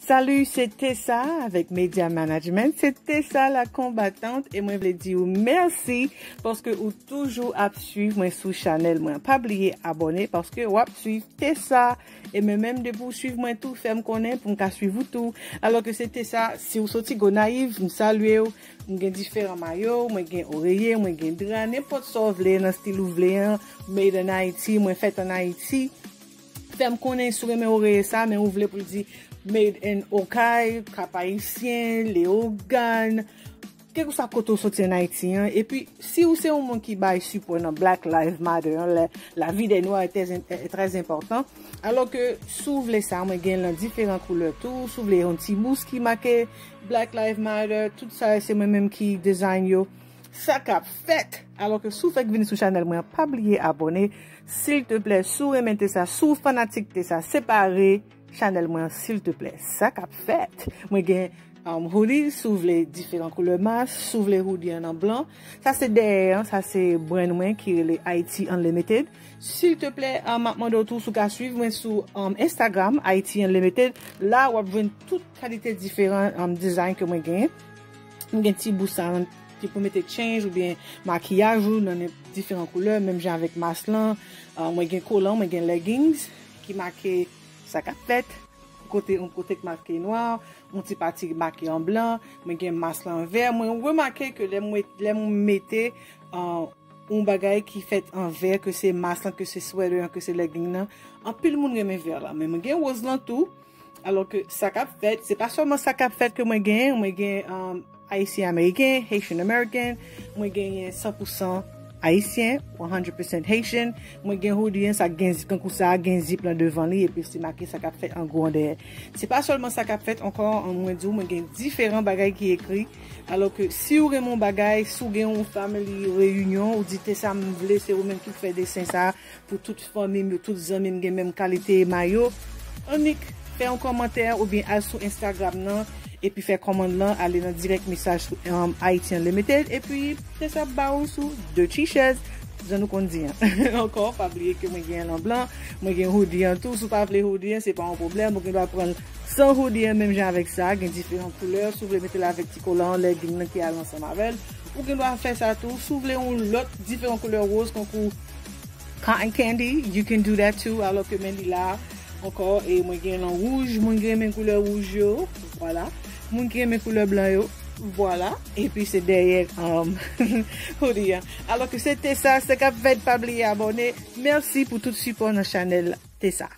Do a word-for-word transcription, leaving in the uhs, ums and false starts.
Salut, se Tessa avèk Media Management. Se Tessa la konbatant e mwen vle di w mèsi paske ou toujou ap swiv mwen sou chanèl mwen. Pa bliye abòne paske w ap swiv Tessa. E mwen menm depi w swiv mwen tou, fè m konnen pou m ka swiv ou tou. Alò ke se Tessa, si w soti Gonayiv, m salye w. M gen diferan mayo, mwen gen oreye, mwen gen dra, nenpòt sa w vle nan stil ou vle an, made in Haiti, mwen fèt an Ayiti. Fè m konnen si w renmen oreye sa, men ou vle pou l di made in Okay, Cap Haïtien, Leyogàn, kèlkeswa kote w soti an Ayiti an. Epi, si w se yon moun ki bay sipò nan Black Lives Matter an, la, la vie des Noirs est très, est très important. Alò ke, si w vle sa, mwen gen l nan diferan koulè tou. Si w vle yon ti bous ki make Black Lives Matter, tout sa, se mwen menm ki design yo. Sa k ap fèt? Alò ke si w fèk vin sou chanèl mwen an, pa bliye abòne. Silteplè, si w renmen Tessa, si w fanatik Tessa, separe chanèl mwen an, silteplè. Sa k ap fèt? Mwen gen um, hoodie, si w vle diferan koulè mas, si w vle hoodie an nan blan. Sa se dèyè an, sa se brand mwen ki rele Haiti Unlimited. Silteplè, um, m ap mande w tou si w ka swiv mwen sou um, Instagram, Haiti Unlimited. La, w ap jwenn tout kalite diferan um, design ke mwen genyen. M gen ti bous sa ki pou mete change oubyen makiyaj ou nan diferan koulè, menm jan avèk mas lan. Uh, mwen gen kolan, mwen gen leggings ki make sa k ap fèt. Kote, yon kote k make nwa, yon ti pati make an blan, mwen gen mas lan vè. Mwen remake ke lè mwen, lè mwen mete uh, yon bagay ki fèt an vè, ke se mas lan, ke se sweater an, ke se legging nan, anpil moun renmen vè lan. Men mwen gen woz lan tou. Alò ke sa k ap fèt, se pa sèlman sa k ap fèt ke mwen gen, mwen gen um, Ayisyen Ameriken, Haitian American, mwen genyen san pou san Ayisyen, one hundred percent Haitian, mwen gen hoodie an, sa gen zip, kankou sa, gen zip lan devan li, epi se make sa k ap fèt an gwo an dèyè. Se pa sèlman sa k ap fèt ankò, mwen di w, mwen gen diferan bagay ki ekri. Alò ke si w renmen yon bagay, si w gen yon family reunion, ou di Tessa m vle, se ou menm ki fè desen sa, pou tout fanmi m yo, tout zanmi m gen menm kalite mayo. Annik fè yon kòmantè oubyen al sou Instagram nan, epi fè kòmann lan, ale nan direct message sou um, Haiti Unlimited, epi Tessa ap ba ou sou de ti chèz, jan nou konn di an. Ankò, pa bliye ke mwen gen l an blan, mwen gen hoodie an tou, si w pa vle hoodie an, se pa yon pwoblèm, ou gen dwa pran l san hoodie an, menm jan avèk sa, gen diferan koulè, si w vle mete l avèk ti kolan, legging nan ki al ansanm avè l, ou gen dwa fè sa tou, si w vle yon lòt diferan koulè woz, kankou cotton candy, you can do that too. Alò ke men li la ankò, e mwen gen lan wouj, moun ki renmen koulè wouj yo, vwala. Moun ki renmen koulè blan yo, vwala. Epi se dèyè um, hoodie an. Alò ke se Tessa, sa k ap fèt, pa bliye abòne. Mèsi pou tout sipò nan chanèl Tessa.